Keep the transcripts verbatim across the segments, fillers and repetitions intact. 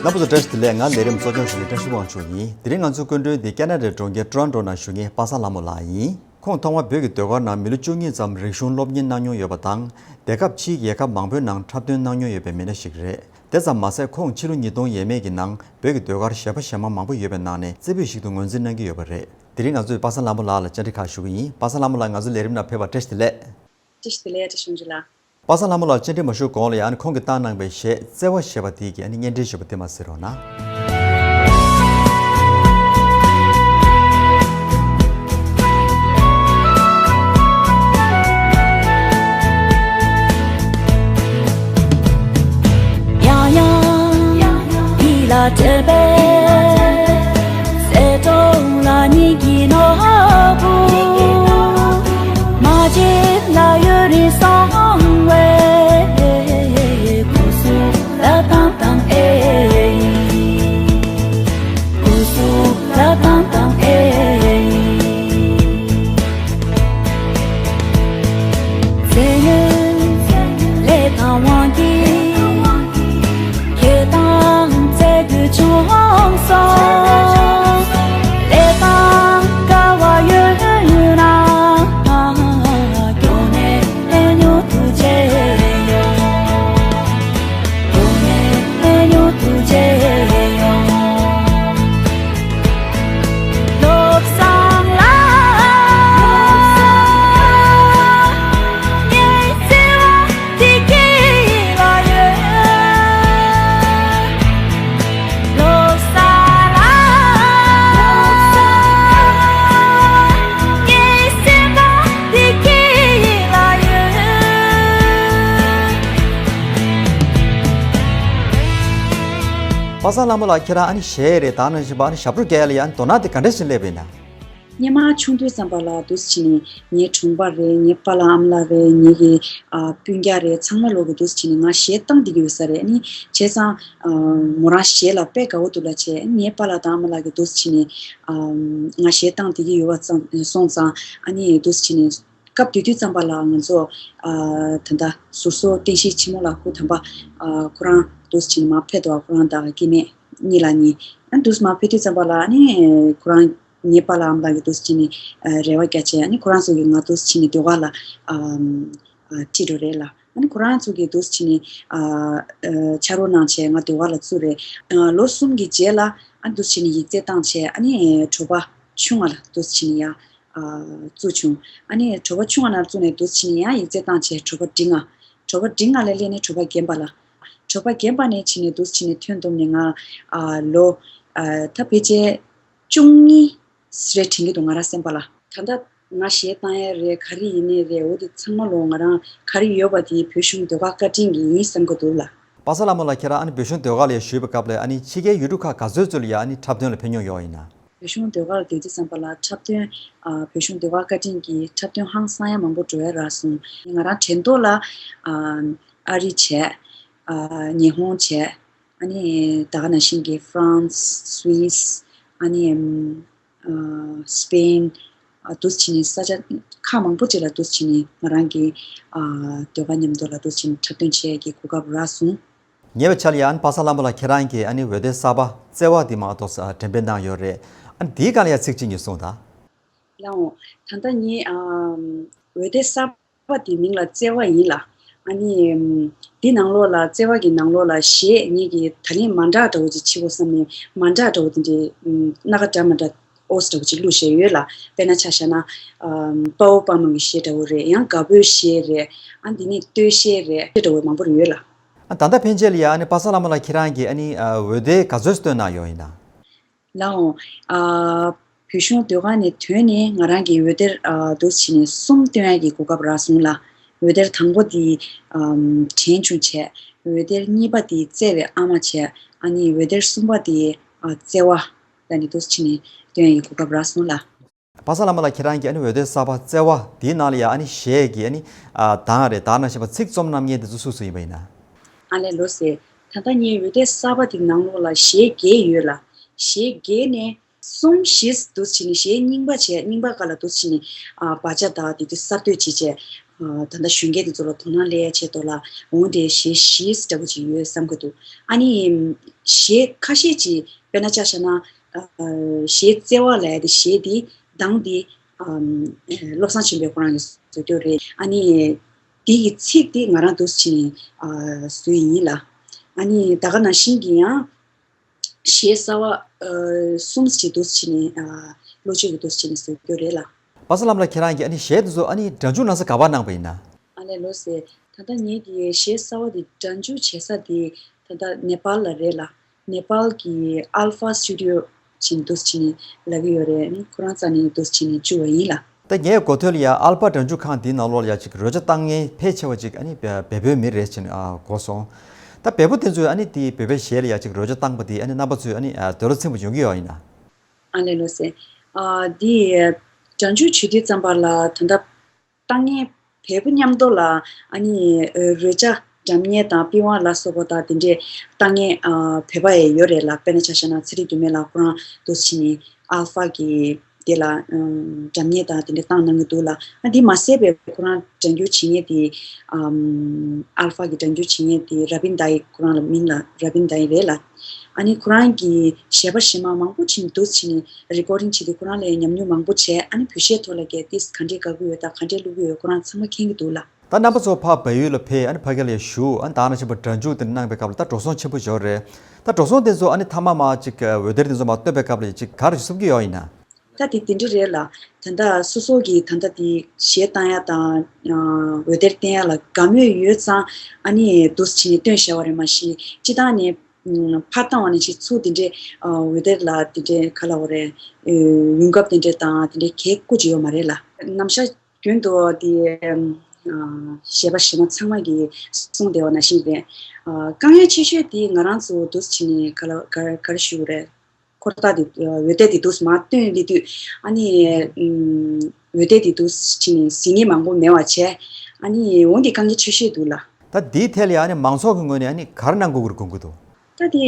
རྣམ་པ་ཚོ་བཀྲ་ཤིས་བདེ་ལེགས། ང་ལས་རིམ་གཙོ་སྐྱོང་ཞུ་མཁན་བཀྲ་ཤིས་དབང་ཕྱུག་ཡིན། དེ་རིང་ང་ཚོའི་སྐུ་མགྲོན་དེ་ཁེ་ན་ཌའི་གྲོང་ཁྱེར་ཊོ་རོན་ཊོ་ནང་བཞུགས་མཁན་པ་སངས་ལྷ་མོ་ལགས་ཡིན། ཁོང་ཐོག་མར་བོད་ཀྱི་ཟློས་གར་ནང་མི་ལོ་བཅུ་གཉིས་ཙམ་རིག་གཞུང་སློབ་གཉེར་གནང་མྱོང་ཡོད་པ་དང་། དེང་སྐབས་ཕྱིའི་རྒྱལ་ཁབ་མང་པོའི་ནང་འཁྲབ་སྟོན་གནང་མྱོང་ཡོད་པའི་མི་སྣ་ཞིག་རེད། དེ་ཙམ་མ་ཟད་ཁོང་ཕྱི་ལོ་ཉིས་སྟོང་ཡས་མས་ཀྱི་ནང་བོད་ཀྱི་ཟློས་གར་གཞས་པ་གཞས་མ་མང་པོ་ཡོད་པའི་ནང་ནས་རྩེ་ཕུད་ཞིག་ཏུ་ངོས་འཛིན་གནང་གི་ཡོད་པ་རེད། དེ་རིང་ང་ཚོས་པ་སངས་ལྷ་མོ་ལགས་ལ་བཅར་འདྲི་ཁག་ཞུ་གི་ཡིན། པ་སངས་ལྷ་མོ་ལགས་ང་ཚོའི་ལས་རིམ་ནང་ཕེབས་པར་བཀྲ་ཤིས་བདེ་ལེགས། བཀྲ་ཤིས་བདེ་ལེགས། བཀྲ་ཤིས་བདེ་ལེགས། པ་སངས་ལྷ་མོ་ལགས་བཅར་འདྲི་མ་ཞུ་གོང་ལ་ཡང་ཁོང་གིས་བཏང་གནང་པའི་གཞས་བརྩེ་བ་ཞེས་པ་དེ་གི་ཨ་ནི་སྙན་སྒྲོན་ཞུ་བ་དེ་མར་གཟིགས་རོགས་གནང་། པ་སངས་ལྷ་མོ་ལགས་ཁྱེད་རང་ཨ་ནི་གཞས་རེད། ད་ནང་བཞིན་པ་ཨ་ནི་ཞབས་བྲོ་རྒྱག་ཡ་ལ་ཡ་ཨ་ནི་དོ་སྣང་དེ་ག་འདྲ་ཞིག་སླེབས་པ་ཡིན་ན། སྔོན་མ་ཆུང་དུས་ཙམ་པ་ལ་འདུག་སེ་བྱས་ནས་ངའི་གྲོང་པ་རེད། ངའི་པཱ་ལགས་ཨ་མ་ལགས་རེད། ངེད་ཀྱི་ཨ་སྤུན་ཀྱག་རེད། ཚང་མ་ལོག་གི་འདུག་སེ་བྱས་ནས་ང་གཞས་བཏང་བསྡད་ཀྱི་ཡོད་ས་རེད། ཨ་ནི་བྱས་ཙང་ཨ་མོ་རང་གཞས་ལ་དཔེ་དགའ་བོ་འདུག་ལབ་བྱས། ངའི་པཱ་ལགས་དང་ཨ་མ་ལགས་ཀྱིས་འདུག་སེ་བྱས་ནས་ཨ་ང་གཞས་བཏང་བསྡད་ཀྱི་ཡོད་པ་ཙང་སོང་ཙང་། ཨ་ནི་འདུག་སེ་བྱས་ནས་སྐབས་དེ་དུས་ཙམ་པ་ལ་ང་ཚོ་ཨ་ད་ལྟ་ཟུར་བཟོ་བསྟན་ཤེས་ཆེན་མོ་ལགས་ཁོ་དམ་པ་ཨ་ཁོ་རང་འདུག་སེ་བྱས་ནས་མར་ཕེབས་འདུག་ཁོ་རང་དང་སྐྱེ་དམན་གཉིས་ལ་གཉིས། ཨ་འདུག་སེ་མར་ཕེབས་དུས་ཙམ་པ་ལ་ཨ་ནི་ཁོ་རང་ངའི་པཱ་ལགས་ཨ་མ་ལགས་ཀྱིས་འདུག་སེ་བྱས་ནས་ཨ་རེ་བ་བརྒྱབ་བྱས། ཨ་ནི་ཁོ་རང་ཚོ་གིས་ང་འདུག་སེ་བྱས་ནས་ཟློས་གར་ལ་ཨ་ཨ་ཁྲིད་འགྲོ་རེད་ལ། ཨ་ནི་ཁོ་རང་ཚོ་གིས་འདུག་སེ་བྱས་ནས་ཨ་ཨ་ཕྱག་རོགས་གནང་བྱས་ང་ཟློས་གར་ལ་བཙུད་རེད། ཨ་ལོ་གསུམ་གྱི་རྗེས་ལ་ཨ་འདུག་སེ་བྱས་ནས་ཡིག་ཚད་བཏང་བྱས། ཨ་ནི་དྲོ་པ་ཆུང་བ་ལ་འདུག་སེ་བྱས་ནས་ཡ་ཨ་བཙུད་བྱུང་། ཨ་ནི་དྲོ་པ་ཆུང་བ་ནང་བཙུད་ནས་འདུག་སེ་བྱས་ནས་ཡང་ཡིག་ཚད་བཏང་བྱས་དྲོ་པ་འབྲིང་བ། དྲོ་པ་འབྲིང་བ་ལས་སླེབས་ནས་དྲོ་པ་རྒན་པ་ལ། དྲོ་པ་རྒན་པ་ནས་བྱས་ནས་འདུག་སེ་བྱས་ནས་ཐོན་བསྡོམས་ནས་ང་ཨ་ལོ་ཨ་ད་ཕལ་ཆེར་བཅུ་གཉིས་རེ་དྲན་གྱི་འདུག་ང་རང་སེམས་པ་ལ། ད་ལྟ་ང་གཞས་བཏང་ཡས་རེད། ག་རེ་ཡིན་ནའི་རེད། འོ་དེ་ཚང་མ་ལོ་ང་རང་ག་རེ་ཡོད་པ་དེ་བོད་གཞུང་ཟློས་གར་བཀའ་དྲིན་གྱིས་ཡིན་བསམ་གྱི་འདུག་ལ། པ་སངས་ལྷ་མོ་ལགས་ཁྱེད་རང་ཨ་ནི་བོད་གཞུང་ཟློས་གར་ལ་ཡ་ཞུགས་པའི་སྐབས་ལ་ཨ་ནི་ཕྱི་རྒྱལ་ཡུལ་གྲུ་ཁག་ག་ཚོད་ཚོད་ལ་ཡ་ཨ་ནི་འཁྲབ་སྟོན་ལ་ཕེབས་མྱོང་ཡོད་ཡིན་ན། བོད་གཞུང་ཟློས་གར་ལ་སྡོད་དུས་ཙམ་པ་ལ་འཁྲབ་སྟོན་ཨ་བོད་གཞུང་ཟློས་གར་བཀའ་དྲིན་གྱིས་འཁྲབ་སྟོན་ཧང་སང་ཡ་མང་པོ་འགྲོ་ཡ་རག་སོང་། ང་རང་དྲན་ཐོག་ལ་ཨ་ཨ་རི་བྱས། ཨ་ཉི་ཧོང་བྱས། ཨ་ནི་ད་ག་ནང་བཞིན་གྱི་ཧྥ་རན་སི། སུད་སི། ཨ་ནི་ཨ་སི་པེན། ཨ་འདུག་སེ་བྱས་ནས་ས་ཆ་ཁག་མང་པོ་ཅིག་ལ་འདུག་སེ་བྱས་ནས་ང་རང་གིས་ཨ་ཟློས་གར་མཉམ་དུ་ལ་འདུག་སེ་བྱས་ནས་འཁྲབ་སྟོན་བྱེད་ཡས་ཀྱི་གོ་སྐབས་རག་སོང་། ཉེ་བའི་ཆར་ལ་ཡང་པ་སངས་ལྷ་མོ་ལགས་ཁྱེད་རང་གིས་ཨ་ནི་འོད་སྡེར་གསར་པ་བརྩེ་བ་འདི་མ་གཏོགས་ཨ་འགྲེམས་སྤེལ་གནང་ཡོད་རེད། ཨ་ནི་འདིའི་སྒང་ལ་ཡང་ཚིག་གཅིག་གཉིས་གསུངས་དང་། ལགས་འོང་། ད་ལྟ་ངའི་ཨ་འོད་སྡེར་གསར་པ་འདིའི་མིང་ལ་བརྩེ་བ་ཡིན་ལ། ཨ་ནི་འདི་ནང་ལོགས་ལ་བརྩེ་བ་གི་ནང་ལོགས་ལ་གཞས་ངེད་ཀྱི་ད་ལན་མ་འདྲ་འདྲ་བོ་ཅིག་བྱེད་དགོས་བསམ་ནས་མ་འདྲ་འདྲ་བོ་དེ་འདྲའི་སྣ་ཁ་འདྲ་མ་འདྲ་ཨོ་ཙི་འདྲ་བོ་ཅིག་བླུགས་བཞག་ཡོད་ལ། དཔེར་ན་ཆ་བཞག་ན་ཨ་དཔའ་བོ་དཔའ་མོ་གི་གཞས་འདྲ་བོ་རེད། ཡང་དགའ་པོའི་གཞས་རེད། ཨ་འདི་ནས་སྟོད་གཞས་རེད། འདྲ་བོ་མང་པོ་རེད་ཡོད་ལ། ཨ་ད་ལྟ་ཕན་ཆད་ལ་ཡ་ཨ་ནི་པ་སངས་ལྷ་མོ་ལགས་ཁྱེད་རང་གིས་ཨ་ནི་ཨ་འོད་སྡེར་ག་ཚོད་བཏོན་གནང་ཡོད་ཡིན་ན། ལགས་འོང་། ཨ་བོད་གཞུང་ཟློས་གར་ནས་ཐོན་ནས་ང་རང་གིས་འོད་སྡེར་ཨ་འདུག་སེ་བྱས་ནས་གསུམ་བཏོན་ཡ་གི་གོ་སྐབས་རག་སོང་ལ། འོད་སྡེར་དང་པོ་དེ་ཨམ་དྲན་བྱུང་བྱས། འོད་སྡེར་གཉིས་པ་དེ་བརྩེ་བའི་ཨ་མ་བྱས། ཨ་ནི་འོད་སྡེར་གསུམ་པ་དེ་ཨ་བརྩེ་བ་ལ་ནི་འདུག་སེ་བྱས་ནས་བཏོན་ཡ་གི་གོ་སྐབས་རག་སོང་ལ། པ་སངས་ལྷ་མོ་ལགས་ཁྱེད་རང་གིས་ཨ་ནི་འོད་སྡེར་གསར་པ་བརྩེ་བ་འདིའི་ནང་ལ་ཡ་ཨ་ནི་གཞས་ཀྱི་ཨ་ནི་ཨ་གདངས་རེད། ད་ནང་བཞིན་པ་ཚིག་རྩོམ་གནང་མཁན་དེ་ཚོ་སུ་སུ་ཡིན་པ་ཡིན་ན། ཨ་ལས་ལོ་ཟེར། ད་ལྟ་ངའི་འོད་སྡེར་གསར་པ་དེ་ནང་ལོགས་ལ་གཞས་བརྒྱད་ཡོད་ལ། གཞས་བརྒྱད་ནས་གསུམ་བཞི་འདུག་སེ་བྱས་ནས་གཞས་རྙིང་པ་བྱས། རྙིང་པ་སྒང་ལ་འདུག་སེ་བྱས་ནས་ཨ་བག་ཆགས་དང་དེ་དུས་གསར་གཏོད་བྱས་བྱས། ཨ་ད་ལྟ་གཞོན་སྐྱེས་དེ་ཚོ་ལ་དོ་སྣང་སླེབས་ཡ་ཆེད་དུ་ལ་འོང་དེ་གཞས་བཞི་འདྲ་པོ་ཅིག་ཡོད་བསམ་གི་འདུག་ཨ་ནི་གཞས་ཁ་ཤས་ཅིག་དཔེར་ན་ཆ་བཞག་ན་ཨ་གཞས་བརྩེ་བ་ལབ་ཡ་དེ་གཞས་དེ་གདངས་དེ་ཨམ་བློ་བཟང་ཆོས་འཕེལ་ཁོ་རང་གིས་བཟོ་རྒྱུ་རེད། ཨ་ནི་དེ་གི་ཚིག་དེ་ང་རང་འདུག་སེ་བྱས་ནས་ཨ་བཟོས་ཡིན་ལ། ཨ་ནི་ད་ག་ནང་བཞིན་གྱི་ཡང་གཞས་གསར་བ་ཨ་གསུམ་ཞིག་འདུག་སེ་བྱས་ནས་ཨ་བློ་བཅོལ་གྱི་འདུག་སེ་བྱས་ནས་བཟོ་རྒྱུ་རེད་ལ། པ་སངས་ལྷ་མོ་ལགས་ཁྱེད་རང་གིས་ཨ་ནི་གཞས་དེ་ཚོ་ཨ་ནི་སྒྲ་འཇུག་གནང་ས་ག་པར་གནང་པ་ཡིན་ན། ཨ་ལས་ལགས་སེ། ད་ལྟ་ངེད་ཀྱི་གཞས་གསར་བ་དེ་སྒྲ་འཇུག་བྱེད་ས་དེ་ད་ལྟ་ནེ་པཱལ་ལ་རེད་ལ། ནེ་པཱལ་གྱི་ཨལ་ཕ་སི་ཊུ་ཌི་ཡོ་ཅིག་འདུག་སེ་བྱས་ནས་ལབ་ཀྱི་ཡོད་རེད། ཨ་ནི་ཁོ་རང་རྩ་ནས་འདུག་སེ་བྱས་ནས་བཅུག་པ་ཡིན་ལ། ད་ངའི་གོ་ཐོས་ལ་ཡ་ཨལ་ཕ་སྒྲ་འཇུག་ཁང་འདིའི་ནང་ལོགས་ལ་ཡ་ཅིག་རོལ་ཆ་བཏང་མཁན་ཕལ་ཆེ་བ་ཅིག་ཨ་ནི་བལ་བོད་མི་རེད་ཅེས་ནས་ཨ་གོ་སོང་། ད་བལ་པོ་དེ་ཚོས་ཨ་ནི་དེའི་བོད་པའི་གཞས་ལ་ཡ་ཅིག་རོལ་ཆ་བཏང་པ་དེ་ཨ་ནི་རྣམ་པ་ཚོས་ཨ་ནི་ཨ་འདོད་བློ་ཚིམ་པོ་ཡོང་གི་ཡོད་ཡིན་ན། ཨ་ལས་ལགས་སེ། ཨ་འདི་སྒྲ་འཇུག་བྱེད་དུས་ཙམ་པ་ལ་ད་ལྟ་བཏང་མཁན་བལ་པོ་མཉམ་དུ་ལ་ཨ་ནི་རོལ་ཆ་སྒྲ་སྙན་དང་པི་ཝང་ལ་སོགས་པ་དང་དེ་འདྲས་བཏང་མཁན་ཨ་བོད་པ་ཡང་ཡོད་རེད་ལ། དཔེར་ན་ཆ་བཞག་ན་ཚེ་རིང་སྒྱུ་མ་ལགས་ཁོ་རང་འདུག་སེ་བྱས་ནས་ཨལ་ཕ་གི་དེ་ལ་ཨམ་སྒྲ་སྙན་དང་དེ་འདྲ་བཏང་གནང་གི་འདུག་ལ། ཨ་འདི་མ་ཟད་པའི་ཁོ་རང་སྒྲ་འཇུག་བྱེད་མཁན་དེ་ཨམ་ཨལ་ཕ་གི་སྒྲ་འཇུག་བྱེད་མཁན་དེ་ར་བིན་དཱ་ཡི་ཁོ་རང་ལ་མིང་ལ་ར་བིན་དཱ་ཡི་རེད་ལ། ཨ་ནི་ཁོ་རང་གི་གཞས་པ་གཞས་མ་མང་པོ་ཅིག་འདུག་སེ་བྱས་ནས་རི་ཀོར་ཌིང་བྱས་ཏེ་ཁོ་རང་ལ་ཉམས་མྱོང་མང་པོ་བྱས། ཨ་ནི་བོད་གཞས་ཐོག་ལ་གལ་ཏེ་ག་འདྲས་དགའ་གི་ཡོད་དང་ག་འདྲས་བླུག་གི་ཡོད་ཁོ་རང་ཚང་མ་མཁྱེན་གྱི་འདུག་ལ། ད་རྣམ་པ་ཚོ་ཕར་བལ་ཡུལ་ལ་ཕེབས། ཨ་ནི་ཕ་གི་ལ་བཞུགས། ཨ་ནི་ད་ག་ནང་བཞིན་པ་སྒྲ་འཇུག་དེ་གནང་པའི་སྐབས་ལ་ད་འགྲོ་སོང་ཆེན་པོ་ཞིག་ཡོད་རེད། ད་འགྲོ་སོང་དེ་ཚོ་ཨ་ནི་མཐའ་མ་མ་ཅིག་འོད་སྡེར་དེ་ཚོ་མ་སྟོན་པའི་སྐབས་ལ་ཅིག་ག་རེ་ཞིག་བསུབ་ཀྱི་ཡོད་ཡིན་ན། ད་དེ་དེ་འདྲ་རེད་ལ། ད་ལྟ་སོ་སོ་གི་ད་ལྟ་དེ་གཞས་བཏང་ཡ་དང་འོད་སྡེར་བསྟན་ཡ་ལ་དགའ་མོས་ཡོད་ཙང་ཨ་ནི་འདུག་སེ་བྱས་ནས་སྟོན་བཞག་པ་རེད། མ་གཞི་སྤྱིར་བཏང་ནས་ཕར་བཏང་བ་ནས་ཅིག་ཚུར་དེ་འདྲས་འོད་སྡེར་ལ་དེ་འདྲས་ག་ལབ་དགོས་རེད། ཡོང་འབབ་དེ་འདྲས་དང་དེ་འདྲས་གང་ཡང་ཅིག་ཡོད་མ་རེད་ལ། ནམ་ཞག་རྒྱུན་དུ་དེ་གཞས་པ་གཞས་མ་ཚང་མ་གིས་གསུངས་བསྡད་པ་ནང་བཞིན་རེད། དཀའ་ངལ་ཆེ་ཤོས་དེ་ང་རང་ཚོ་འདུག་སེ་བྱས་ནས་ག་ལ་ག་ག་རེ་ཞུ་དགོས་རེད། འཁོར་ཐག་དེ་འོད་སྡེར་དེ་འདུག་སེ་མར་བཏོན་སླེབས་དུས་ཨ་ནི་འོད་སྡེར་དེ་འདུག་སེ་བྱས་ནས་གཟིགས་མཁན་མང་པོ་མེད་པ་བྱས། ཨ་ནི་འོ་དེ་དཀའ་ངལ་ཆེ་ཤོས་འདུག་ལ། ད་འདིའི་ཐད་ལ་ཡ་ཨ་ནི་མང་ཚོགས་ཀྱི་ངོས་ནས་ཨ་ནི་ག་རེ་གནང་དགོས་ཀྱི་རེད་དགོངས་ཀྱི་འདུག་ད་དེ་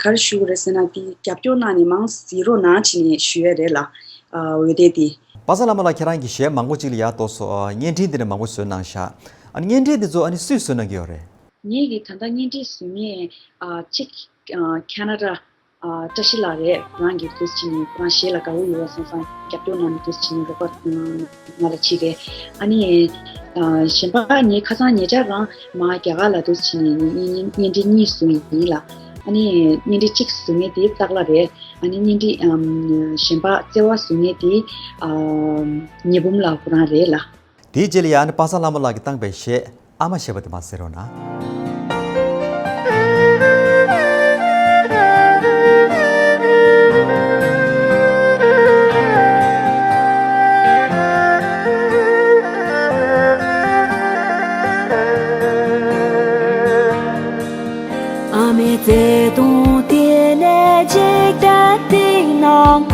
ག་རེ་ཞུ་དགོས་རེད་ཟེར་ན། དེ་རྒྱབ་སྐྱོར་གནང་ནས་མར་གཟིགས་རོགས་གནང་བྱས་ནས་ཞུ་ཡ་རེད་ལ། འོད་སྡེར་དེ། པ་སངས་ལྷ་མོ་ལགས་ཁྱེད་རང་གི་གཞས་མང་པོ་ཅིག་ལ་ཡ་ཏོག་ཙམ་བརྙན་འཕྲིན་འདི་འདྲ་མང་པོ་བཟོས་གནང་ཤག་ཨ་ནི་བརྙན་འཕྲིན་འདི་ཚོ་ཨ་ནི་སུས་བཟོས་གནང་གི་ཡོད་རེད། ངེད་ཀྱི་ད་ལྟ་བརྙན་འཕྲིན་བཟོ་མཁན་ཨ་གཅིག་ཨ་ཁ་ན་ཌ་ཨ་བཀྲ་ཤིས་ལགས་རེད། ཁོ་རང་གིས་འདུག་སེ་བྱས་ནས་ཁོ་རང་གཞས་ལ་དགའ་བོ་ཡོད་པ་སོང་ཙང་རྒྱབ་སྐྱོར་གནང་ནས་འདུག་སེ་བྱས་ནས་རོགས་པ་ང་ལ་བྱས་རེད། ཨ་ནི་ཨ་གཞན་པ་ངས་ཁ་སང་ཉེ་ཆར་རང་མར་རྒྱ་གར་ལ་འདུག་སེ་བྱས་ནས་བརྙན་བརྙན་འཕྲིན་གཉིས་བཟོས་ཡིན་ལ། ཨ་ནི་བརྙན་འཕྲིན་གཅིག་བཟོ་མཁན་དེ་སྟག་ལྷ་རེད། ཨ་ནི་བརྙན་འཕྲིན་ཨམ་གཞན་པ་བརྩེ་བ་བཟོ་མཁན་དེ་ཨམ་ཉི་འབུམ་ལགས་ཁོ་རང་རེད་ལ། དེའི་རྗེས་ལ་ཡ་ཨ་ནི་པ་སངས་ལྷ་མོ་ལགས་ཀྱིས་བཏང་པའི་གཞས་ཨ་མ་ཞེས་པ་དེ་མར་གཟིགས་རོགས་གནང་། ཨ་མའི་བརྩེ་དུང་དེ་ནས་འཇིག་རྟེན་འདི་ནང་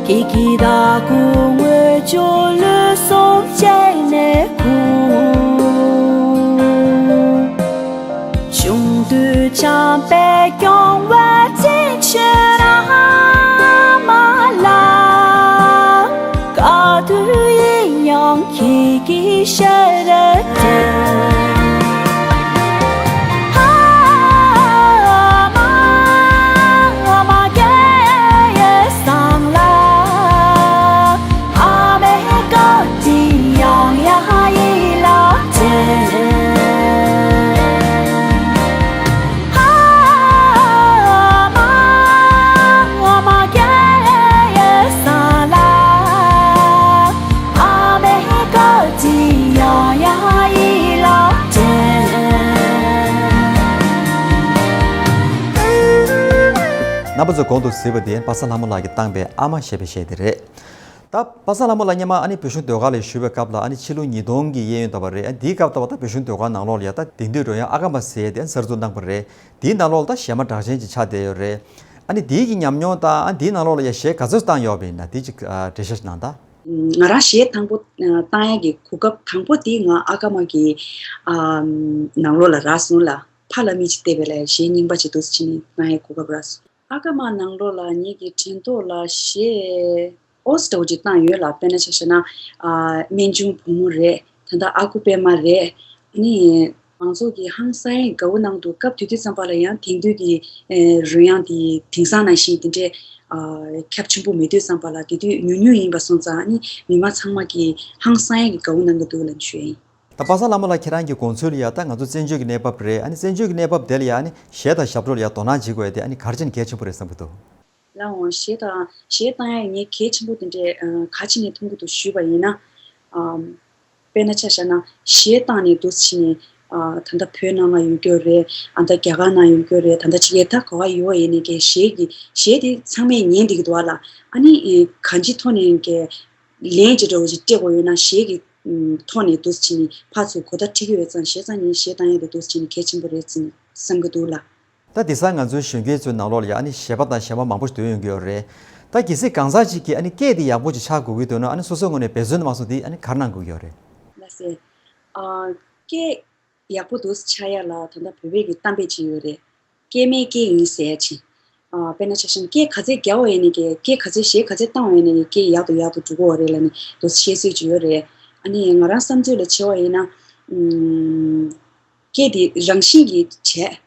ཁྱེད་ཀྱི་བདག་པོ་དངོས་བྱུང་ལུས་ཟུངས་བཅས་ནས་ཁུར། གཞུང་དུ་བྱམས་པས་སྐྱོང་བར་བྱིན་ཕྱིར་ཨ་མ་ལགས། ག་དུས་ཡིན་ཡང་ཁྱེད་ཀྱི་ཞལ་རས་དྲན། ཨ་མ་ཨ་མ་རྒྱལ་བའི་བསང་ལ། ཨ་མའི་བཀའ་དྲིན་ཡང་ཡང་ཡིད་ལ་དྲན། ཨ་མ་ཨ་མ་རྒྱལ་བའི་བསང་ལ། ཨ་མའི་བཀའ་དྲིན་ཡང་ཡང་ཡིད་ལ་དྲན། རྣམ་པ་ཚོས་གོང་དུ་གཟིགས་པ་དེ་པ་སངས་ལྷ་མོ་ལགས་ཀྱིས་བཏང་པའི་ཨ་མ་ཞེས་པའི་གཞས་དེ་རེད། ད་པ་སངས་ལྷ་མོ་ལགས་སྔོན་མ་ཨ་ནི་བོད་གཞུང་ཟློས་གར་ལ་ཞུགས་པའི་སྐབས་ལ་ཨ་ནི་ཕྱི་ལོ་ཉིས་སྟོང་གི་གཡས་གཡོན་ལྟ་བུ་རེད། ཨ་ནི་དེའི་སྐབས་ལྟ་བུ་ད་བོད་གཞུང་ཟློས་གར་ནང་ལོགས་ལ་ཡ་ད་དེང་དུས་འགྲོ་ཡང་ཨ་ཀ་མ་ཟེར་ཡས་དེ་གསར་འཛུགས་གནང་པ་རེད། དེའི་ནང་ལོགས་ལ་ད་གཞས་མ་གྲགས་ཅན་ཅིག་ཆགས་བསྡད་ཡོད་རེད། ཨ་ནི་དེའི་གི་ཉམས་མྱོང་དང་ཨ་དེའི་ནང་ལོགས་ལ་ཡ་གཞས་ག་ཚོད་བཏང་ཡོད་པ་ཡིན་ན་དེ་ཅིག་ཨ་འགྲེལ་བཤད་ཅིག་གནང་དང་། ང་རང་གཞས་དང་པོ་ཨ་བཏང་ཡ་གི་གོ་སྐབས་དང་པོ་དེ་ང་ཨ་ཀ་མ་གི་ཨ་ནང་ལོགས་ལ་རག་སོང་ལ། ཕ་ལ་མི་ཅིག་བལྟས་པས་ལ་གཞས་རྙིང་པ་ཅིག་འདུག་སེ་བྱས་ནས་བཏང་ཡའི་གོ་སྐབས་རག་སོང་། ཨ་ཀ་མ་ནང་ལོགས་ལ་ངེད་ཀྱི་དྲན་ཐོག་ལ་གཞས་ ཨོ་སི་འདྲ་བོ་ཅིག་བཏང་ཡོད་ལ། དཔེར་ན་ཆ་བཞག་ན་ཨ་སྨན་ཆུང་བུ་མོ་རེད། ད་ལྟ་ཨ་ཁུ་པད་མ་རེད། ཨ་ནི་མང་ཚོགས་ཀྱིས་ཧང་སང་ཡས་དགའ་བོ་གནང་འདུག་སྐབས་དེ་དུས་ཙམ་པ་ལ་ཡང་དེང་དུས་ཀྱི་ཨེ་རོལ་དབྱངས་དེ་དེང་སང་ནང་བཞིན་དེ་འདྲས་ཨ་ཁྱབ་ཆེན་པོ་མེད་དུས་ཙམ་པ་ལ། དེ་དུས་ཉུང་ཉུང་ཡིན་པ་སོང་ཙང་། ཨ་ནི་མི་མང་ཚང་མ་གིས་ཧང་སང་ཡས་ཀྱི་དགའ་བོ་གནང་གི་འདུག་ལབ་ཞུ་ཡ་ཡིན། ད་པ་སངས་ལྷ་མོ་ལགས། ཁྱེད་རང་གི་དགོངས་ཚུལ་ལ་ཡ། ད་ང་ཚོ་བཙན་བྱོལ་གྱི་གནས་བབ་རེད། ཨ་ནི་བཙན་བྱོལ་གྱི་གནས་བབ་དེ་ལ་ཡ། ཨ་ནི་གཞས་དང་ཞབས་བྲོ་ལ་ཡ་དོ་སྣང་བྱེད་དགོས་ཡ་དེ། ཨ་ནི་ག་རེ་བྱས་ནས་གལ་ཆེན་པོ་རེད་བསམ་གྱི་འདུག་ལགས་འོང་། གཞས་དང་གཞས་བཏང་ཡ་ངས་གལ་ཆེན་པོ་དེ་འདྲས་ཨ་ག་བྱས་ནས་མཐོང་གི་འདུག་ཞུས་པ་ཡིན་ན། ཨམ། དཔེར་ན་ཆ་བཞག་ན་གཞས་བཏང་ནས་འདུག་སེ་བྱས་ནས་ཨ་ད་ལྟ་བོད་ནང་ལ་ཡོད་ཀྱི་ཡོད་རེད། ཨ་ད་རྒྱ་གར་ནང་ཡོད་ཀྱི་ཡོད་རེད། ད་ལྟ་ཕྱི་རྒྱལ་ད་ག་པར་ཡོད་པ་ཡིན་ནའི་གི་གཞས་ཀྱི་གཞས་དེ་ཚང་མས་ཉན་བསྡད་ཀྱི་འདུག་བ་ལ། ཨ་ནི་ཨེ་གང་ཅིའི་ཐོག་ནས་གི་ལན་ཅིག་འདྲ་བོ་ཅིག་སྤྲད་དགོས་ཡོད་ན། གཞས་ཀྱི་ཐོག་ནས་འདུག་སེ་བྱས་ནས་ཕར་ཚུར་གོ་བརྡ་འཕྲོད་ཀྱི་ཡོད་ཙང་། བྱས་ཙང་ངས་གཞས་བཏང་ཡ་དེ་འདུག་སེ་བྱས་ནས་གལ་ཆེན་པོ་རེད་ཟེར་ནས་བསམ་གྱི་འདུག་ལ། ད་དེང་སང་ང་ཚོའི་གཞོན་སྐྱེས་ཚོའི་ནང་ལོགས་ལ་ཡ། ཨ་ནི་གཞས་པ་དང་གཞས་མ་མང་པོ་ཞིག་ཐོན་ཡོང་གི་ཡོད་རེད། ད་གལ་སྲིད་གང་ཟག་ཅིག་གིས་ཨ་ནི་སྐད་དེ་ཡག་པོ་ཅིག་ཆགས་དགོས་ཀྱི་འདུག་ན། ཨ་ནི་སོ་སོའི་ངོས་ནས་འབད་བརྩོན་མ་སོང་དེ་ཨ་ནི་ག་རེ་གནང་དགོས་ཀྱི་ཡོད་རེད། ལགས་སེ། ཨ། སྐད་ཡག་པོ་འདུག་ཆགས་ཡ་ལ་ད་ལྟ་བོད་པའི་གི་གཏམ་དཔེ་ཅིག་ཡོད་རེད། སྐད་མེད་སྐད་ཡིན་ཟེར་ཡ་ཅིག་ཨ། དཔེར་ན་ཆ་བཞག་ན་སྐད་ག་ཚད་རྒྱག་པ་ཡིན་ནའི་གི། སྐད་ག་ཚད་གཞས་ག་ཚད་བཏང་བ་ཡིན་ནའི་གི། སྐད་ཡག་ཏུ་ཡག་ཏུ་འགྲོ་གི་ཡོད་རེད་ལབ་ནས་འདུག་བཤད་སྲོལ་ཅིག་ཡོད་རེད། ཨ་ནི་ང་རང་བསམ་ཚུལ་ལ་བྱས་པ་ཡིན་ན། ཨུམ། སྐད་དེ་རང་བཞིན་གྱིས་བྱས།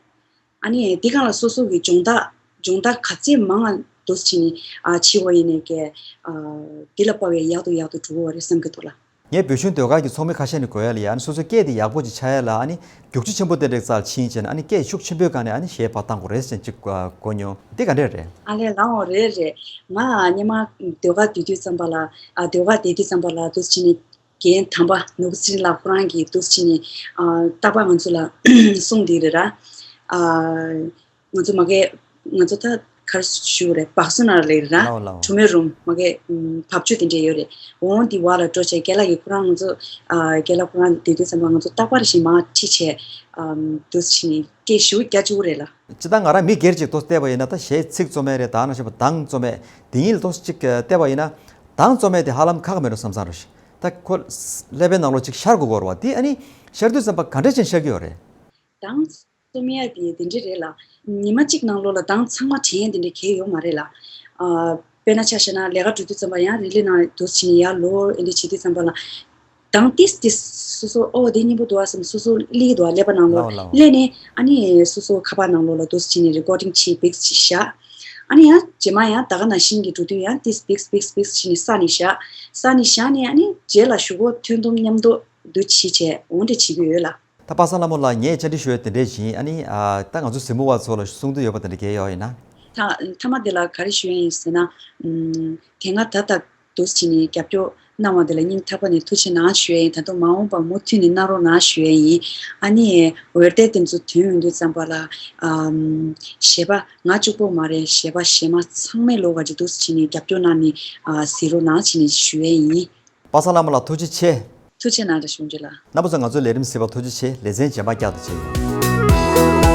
ཨ་ནི་འདི་སྒང་ལ་སོ་སོ་གི་སྦྱོང་བརྡར་སྦྱོང་བརྡར་ག་ཚད་མང་ང་འདུག་སེ་བྱས་ནས་ཨ་བྱེད་པ་ཡིན་ནའི་གི། ཨ། འདི་ལ་དཔག་པའི་ཡག་ཏུ་ཡག་ཏུ་འགྲོ་གི་ཡོད་རེད་བསམ་གྱི་འདུག་ལ། ངས་བོད་གཞུང་ཟློས་གར་གྱི་ཚོགས་མི་ཁ་ཤས་ནས་གོ་ཡ་ལ་ཡ། ཨ་ནི་སོ་སོའི་སྐད་དེ་ཡག་པོ་ཅིག་ཆགས་ཡ་ལ། ཨ་ནི་རྒྱུག་ཆུ་ཆེན་པོ་དེ་འདྲ་རྩར་ཕྱིན་བྱས་ནས། ཨ་ནི་སྐད་ཤུགས་ཆེན་པོའི་སྒང་ནས་ཨ་ནི་གཞས་ཕར་བཏང་དགོས་རེད་ཟེར་ཅིག་གོ་མྱོང་། འདི་ག་འདྲས་རེད། ཨ་ལས། ལགས་འོང་། རེད་རེད། ང་སྔོན་མ་ཟློས་གར་སྡོད་དུས་ཙམ་པ་ལ། ཨ། ཟློས་གར་བསྡད་དུས་ཙམ་པ་ལ་འདུག་སེ་བྱས་ནས་རྒན་དམ་པ་ནོར་བུ་ཚེ་རིང་ལགས་ཁོ་རང་གིས་འདུག་སེ་བྱས་ནས་ཨ་རྟག་པར་ང་ཚོ་ལ་གསུངས་བསྡད་རེད་ར། ཨ། ང་ཚོ་མ་གི་ང་ཚོ་ད་ག་རེ་ཞུ་དགོས་རེད། བག་སུ་ན་ལེ་ར། ལའོ་ལའོ། གྲོ་མོའི་རུམ་མ་གི། ཨམ། བབ་ཅོལ་དེ་འདྲས་ཡོད་རེད། འོང་དེ་བར་ལ་འགྲོ་བྱས། རྒན་ལགས་ཀྱིས་ཁོ་རང་ང་ཚོ། ཨ། རྒན་ལགས་ཁོ་རང་དེ་དུས་ཙམ་པ་ང་ཚོ་རྟག་པར་བཞིན་མར་ཁྲིད་བྱས། ཨམ། འདུག་སེ་བྱས་ནས་སྐད་ཞེ་པོ་རྒྱག་བཅུག་གི་རེད་ལ། སྤྱིར་བཏང་ང་རང་མི་སྒེར་ཅིག་ཏོག་ཙམ་བལྟས་པ་ཡིན་ན། ད་གཞས་ཚིག་རྩོམ་ཡ་རེད། ད་ནང་བཞིན་པ་གདངས་རྩོམ་ཡ་དེ་གཉིས་ལ་ཏོག་ཙམ་ཅིག་བལྟས་པ་ཡིན་ན། གདངས་རྩོམ་ཡ་དེ་ཧ་ལམ་ཁག་མེད་འགྲོ་བསམ་བསམ་རེད། ད་ཁོ་ཀླད་པའི་ནང་ལོགས་ཅིག་ཤར་དགོས་ཀྱི་ཡོད་རེད་བ། དེ་ཨ་ནི་ཤར་དུས་ཙམ་པ་ག་འདྲས་ཅིག་ཤར་གྱི་ཡོད་རེད། གདངས་རྩོམ་ཡ་དེ་དེ་འདྲས་རེད་ལ། ཉི་མ་གཅིག་ནང་ལོགས་ལ་གདངས་ཚང་མ་དྲན་ཡ་དེ་འདྲས་གང་ཡང་ཡོད་མ་རེད་ལ། ཨ། དཔེར་ན་ཆ་བཞག་ན་ལས་ཀ་འགྲོ་དུས་ཙམ་པ་ཡང་རི་ལི་ནང་འདུག་སེ་བྱས་ནས་ཡར་ལོག་ཨེ་འདྲས་བྱེད་དུས་ཙམ་པ་ལ། གདངས་ཏིས་ཏིས་སོ་སོ། ཨོ་དེ་སྙན་པོ་འདུག་ཨ་བསམ་སོ་སོ་སླེབས་ཀྱི་འདུག་ཨ། ཀླད་པ་ནང་ལོགས་ལའོ་ལའོ། སླེབས་ནས་ཨ་ནི་སོ་སོ་ཁ་པར་ནང་ལོགས་ལ་འདུག་སེ་བྱས་ནས་རི་ཀོར་ཌིང་བྱས་བིགས་བྱས་བཞག་ཨ་ནི་ཡང་རྗེས་མ་ཡང་ད་ག་ནང་བཞིན་གྱི་འགྲོ་དུས་ཡང་ཏིས་བིགས་བིགས་བིགས་བྱས་ནས་བསགས་ནས་བཞག་བསགས་ནས་བཞག་ནས་ཨ་ནི་རྗེས་ལ་གཞུག་གུ་ཐོན་དུས་མཉམ་དུ་འདུག་བྱས་བྱས་འོ་འདྲ་བྱེད་ཀྱི་ཡོད་ལ། ད་པ་སངས་ལྷ་མོ་ལགས། ངས་བཅར་འདྲི་ཞུ་ཡ་དེ་འདྲས་ཡིན། ཨ་ནི་ཨ་ད་ང་ཚོ་གཟིགས་མོ་བ་ཚོ་ལ་གསུང་འདོད་ཡོད་པ་དེ་འདྲ་གང་ཡང་ཡོད་ཡིན་ན། ད་མཐའ་མ་དེ་ལ་ག་རེ་ཞུ་ཡ་ཡིན་ཟེར་ན། ཨམ། དེ་སྔ་ད་ལྟ་འདུག་སེ་བྱས་ནས་རྒྱབ་སྐྱོར་གནང་བ་དེ་ལ་སྙིང་ཐག་པ་ནས་ཐུགས་རྗེ་གནང་ཞུ་ཡ་ཡིན། ད་དུང་མ་འོངས་པ་མུ་མཐུད་ནས་གནང་རོགས་གནང་ཞུ་ཡ་ཡིན། ཨ་ནི་འོད་སྡེར་དེ་ཚོ་ཐོན་ཡོང་དུས་ཙམ་པ་ལ། ཨམ། གཞས་པ་ང་གཅིག་པོ་མ་རེད། གཞས་པ་གཞས་མ་ཚང་མས་ལོགས་ཀ་ཅིག་འདུག་སེ་བྱས་ནས་རྒྱབ་སྐྱོར་གནང་ནས། ཨ། གཟིགས་རོགས་གནང་བྱས་ནས་ཞུ་ཡ་ཡིན། པ་སངས་ལྷ་མོ་ལགས་ཐུགས་རྗེ་ཆེ། ཐུགས་རྗེ་གནང་། བཀྲ་ཤིས་བདེ་ལེགས། རྣམ་པ་ཚོ་ང་ཚོའི་ལས་རིམ་གཟིགས་པར་ཐུགས་རྗེ་ཆེ། ལེ་ཚན་རྗེས་མ་བསྐྱར་དུ་མཇལ་ཡོང་།